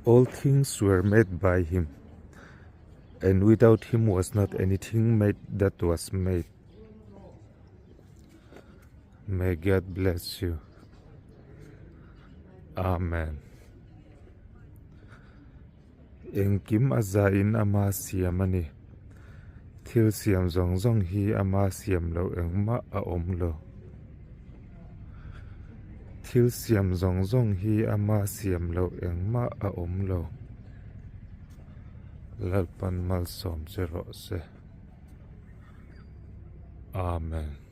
All things were made by him, and without him was not anything made that was made. May God bless you. Amen. Engkim a zain ama siam a ni. Thil siam zawng zawng hi ama siam loh engmah a awm lo. Thil siam zawng zawng hi ama siam loh engmah a awm lo. Lalpan malsawm che rawh se. Amen.